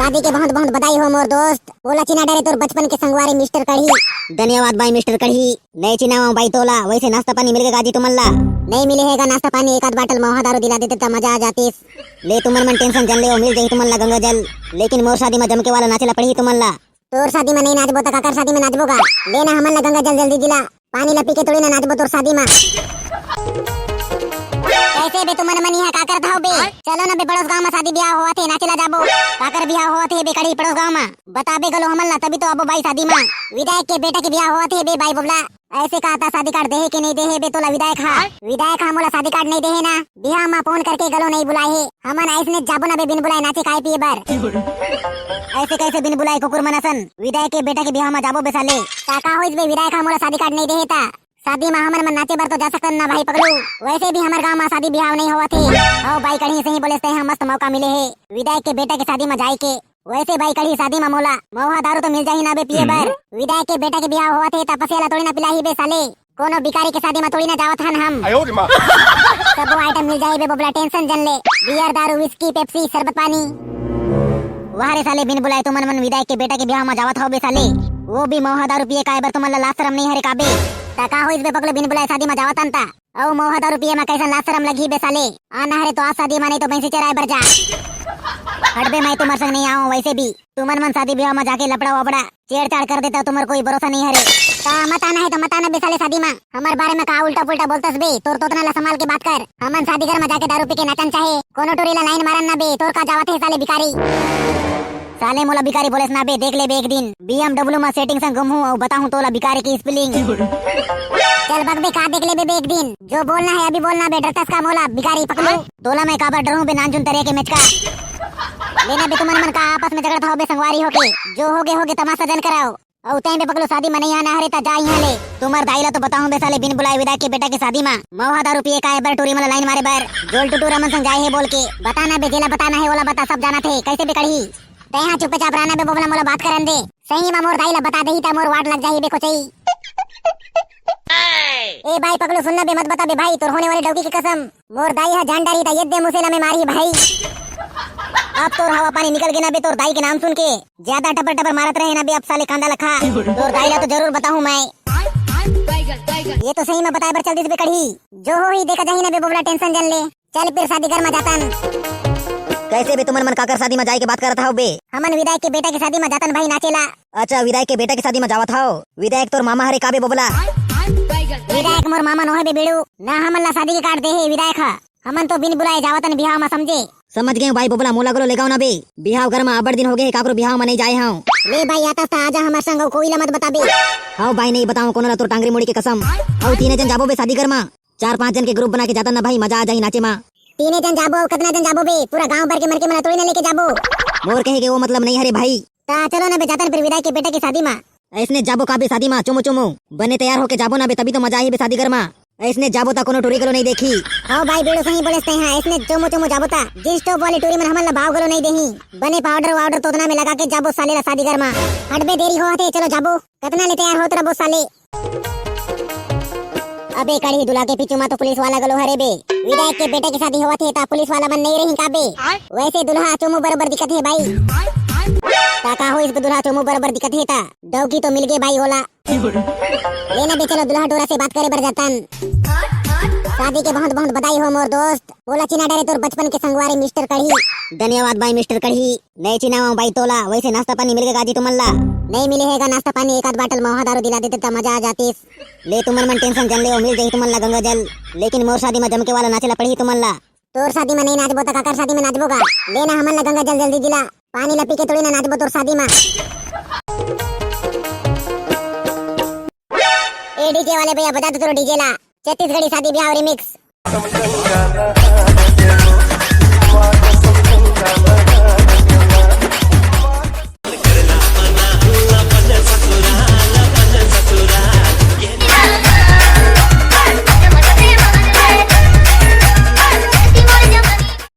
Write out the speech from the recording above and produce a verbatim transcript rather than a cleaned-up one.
शादी के बहुत बहुत बधाई हो मोर दोस्त। मोला चिन्हा डरे तोर बचपन के संगवारी मिस्टर कढ़ी। धन्यवाद भाई मिस्टर कढ़ी। नहीं चिन्हावंव भाई तोला, वैसे नाश्ता पानी मिल गे गाजी तुमन ला? नहीं मिले हे गा नाश्ता पानी, एक आध बाटल मौहा दारू दिला देते त मजा आ जातिस। ले तुमन मन टेंशन जन लेव, मिल जाही तुमन ला गंगा जल। लेकिन मोर शादी में जमके वाला नाचे ला पड़ही तुमन ला। तोर शादी में नहीं नाचबो त काकर शादी में नाचबो गा? लेना हमन ला गंगा जल जल्दी दिला। पानी ला पी के थोड़ी ना नाचबो तोर शादी में। कैसे बे तुमन मन यहाँ का करत हव बे? चलो ना बे पड़ोस गांव में शादी ब्याह होवत हे, नाचे ला जाबो। काकर ब्याह होवत हे बे कढ़ी पड़ोस गांव में? बता बे गलो हमन ला तभी तो आबो भाई शादी में। विधायक के बेटा के ब्याह होवत हे बे भाई बोबला। ऐसे कहता शादी कार्ड देहे के नहीं देहे बे तोला विधायक हा? विधायक हा मोला शादी कार्ड नहीं देहे ना। बिहाव मा फोन करके गलो नहीं बुलाए हे। हमन ऐसने जाबो ना बे बिन बुलाए नाचे खाए पिए बर। ऐसे कैसे बिन बुलाए कुकुर मन असन? विधायक के बेटा के बिहाव मा जाबो बे साले। का का होइस बे विधायक हा मोला शादी कार्ड नहीं देहे ता? शादी मा हमन मन नाचे बर तो जा सकन ना भाई पगलू। वैसे भी हमर गांव मा शादी बिहाव नहीं होवत हे। हव भाई कढ़ी सही बोले से हम मस्त मौका मिले हे विधायक के बेटा के शादी मा जाए के। वैसे भाई कढ़ी शादी मा मोला मौहा दारू तो मिल जाही ना बे पिए बर। विधायक के बेटा के बिहाव होवत हे तपस्या ला थोड़ी ना पिलाही बे साले। कोनो भिखारी के शादी मा थोड़ी ना जावत हन हम। सबो आइटम मिल जाही बे बोबला, टेंशन जन ले। बियर, दारू, विस्की, पेप्सी, शरबत पानी। वाह रे साले, बिन बुलाए तुमन मन विधायक के बेटा के बिहाव मा जावत हव बे साले। वो भी मौहा दारू पिए खाए बर तुमन ला लाज शरम नहीं हरे का बे? ता का होइस बे पगलो, बिन बुलाए शादी मा जावत हन ता? अउ मौहा दारू पिए मा कैसन लाज शरम लगही बे साले? आ ना हरे तो आज शादी मा नहीं तो भैंसी चराए बर जा। हट बे, मैं तुमर संग नहीं आऊं वैसे भी। तुमन मन शादी बिहाव मा जाके लफड़ा वफड़ा छेड़छाड़ कर देता, तुमर कोई भरोसा नहीं हरे। ता मत आना है तो मत आना बे साले शादी मा। हमर बारे में का उल्टा पुल्टा बोलतस बे? तोर तोतना ला संभाल के बात कर। हमन शादी घर मा जाके दारू पी के नाचन चाहे कोनो टोरी ला लाइन मारन ना बे। तोर का जावत है साले भिखारी? साले मोला भिखारी बोलेस ना बे, देख ले बे एक दिन बीएमडब्ल्यू मा सेटिंग संग घूमहूं अउ बताहूं तोला भिखारी की स्पेलिंग। चल बक बे, का देख ले बे, बे एक दिन। जो बोलना है अभी बोलना बे, डरतस का मोला भिखारी पकलू? तोला मैं काबर डरूं बे नानचुन तरिया के मेचका। लेना बे तुमन मन का आपस में झगड़त हव बे संगवारी होके। जो होगे होगे, तमाशा जन कराओ। अउ तैं बे पगलू शादी में नहीं आना हरे ता जा इहाँ ले। तुमर दाई ला तो बताहूं बे साले, बिन बुलाए विधायक के बेटा के शादी मा मौहा दारू पिए का बर टूरी मन ला लाइन मारे बर। जोल टुटू रमन संग जाए हे बोल के। बता ना बे, जेला बताना है ओला बता, सब जानत हे। कैसे बे कढ़ी? तैं हा चुपचाप रहना बे बोबला, मोला बात करन दे। सही मा मोर दाई ला बता देही ता मोर वाट लग जाही बे कोचई। ए भाई पगलू सुन ना बे, मत बता बे भाई, तोर होने वाली डौकी की कसम। मोर दाई हा जान डारी ता ये दे मुसे ला मैं मारही भाई। अब तोर हवा पानी निकल गे ना बे तोर दाई के नाम सुन के। ज्यादा टपर टपर मारत रहे ना बे, अब साले कांदा ला खा। तोर दाई ला तो जरूर बताहूं मैं। ये तो सही में बताए बर चल दिस बे कढ़ी। जो होही देखा जाही ना बे बोबला, टेंशन जन ले। चल फिर शादी घर मा जातन। कैसे बे तुमन मन काकर शादी मा जाए के बात करत हव बे? हमन विधायक के बेटा के शादी मा जातन भाई नाचे ला। अच्छा, विधायक के बेटा के शादी मा जावत हव? विधायक तोर मामा हरे का बे बोबला? विधायक मोर मामा नोहे बे बेड़ू, ना हमन ला शादी के कार्ड दे हे विधायक हा। हमन तो बिन बुलाए जावतन बिहाव मा, समझे? समझ गेंव भाई बोबला, मोला घलो लेगाव ना बे। बिहाव घर मा अब्बड़ दिन होगे हे, काकरो बिहाव मा नहीं जाए हंव। ले भाई, आतस ता आजा हमर संग, अउ कोई ला मत बताबे। हव भाई, नहीं बतावंव कोनो ला तोर टांगरी मुड़ी के कसम। अउ तीने जन जाबो बे शादी घर मा। चार पांच जन के ग्रुप बना के जातन ना भाई, मजा आ जाही नाचे मा। तीने जन जाबो, अउ कतना जन जाबो बे? पूरा गांव भर के मनखे मन ला थोड़ी ना लेके जाबो। मोर कहे के वो मतलब नहीं हरे भाई। ता चलो ना बे, जातन फिर विधायक के बेटा के शादी मा। ऐसने जाबो का बे शादी मा चुमू चुमू? बने तैयार होके जाबो ना बे, तभी तो मजा आही बे शादी घर मा। ऐसने जाबो ता कोनो टूरी घलो नहीं देखी। हव भाई बेड़ू, सही बोलेस तैं हा, ऐसने चुमू चुमू जाबो ता जींस टॉप वाली टूरी मन हमन ला भाव घलो नहीं देही। बने पाउडर वाउडर तोतना में लगा के जाबो साले ला शादी घर मा। हट बे, देरी होवत हे, चलो जाबो। कतना ले तैयार होत रबो साले। अबे कढ़ी, दूल्हा के पीछू मा तो पुलिस वाला घलो हरे बे। विधायक के बेटा के शादी होवत हे ता पुलिस वाला मन नहीं रही का बे? वैसे दूल्हा चुमू बरोबर दिखत हे भाई। ता का होइस बे, दूल्हा चुमू बरोबर दिखत हे ता? डौकी तो मिल गे भाई ओला। लेना बे, चलो दूल्हा टूरा से बात करे बर जातन। शादी के बहुत बहुत बधाई हो मोर दोस्त। ओला चिन्हा डरे तोर बचपन के संगवारी मिस्टर कढ़ी। धन्यवाद भाई मिस्टर कढ़ी। नहीं चिन्हावंव भाई तोला, वैसे नाश्ता पानी मिल गे गाजी तुमन ला? नहीं मिले हे गा नाश्ता पानी, एक आध बाटल मौहा दारू दिला देते त मजा आ जातिस। ले तुमन मन टेंशन जन लेव, मिल जाही तुमन ला गंगा जल। लेकिन मोर शादी मा जमके वाला नाचे ला पड़ही तुमन ला। तोर शादी मा नहीं नाचबो त काकर शादी मा नाचबो गा? लेना हमन ला गंगा जल जल्दी दिला, पानी ला पी के थोड़ी ना नाचबो तोर शादी मा। ए डीजे वाले भैया, बजा दो तोर डीजे ला, छत्तीसगढ़ी शादी ब्याह रिमिक्स।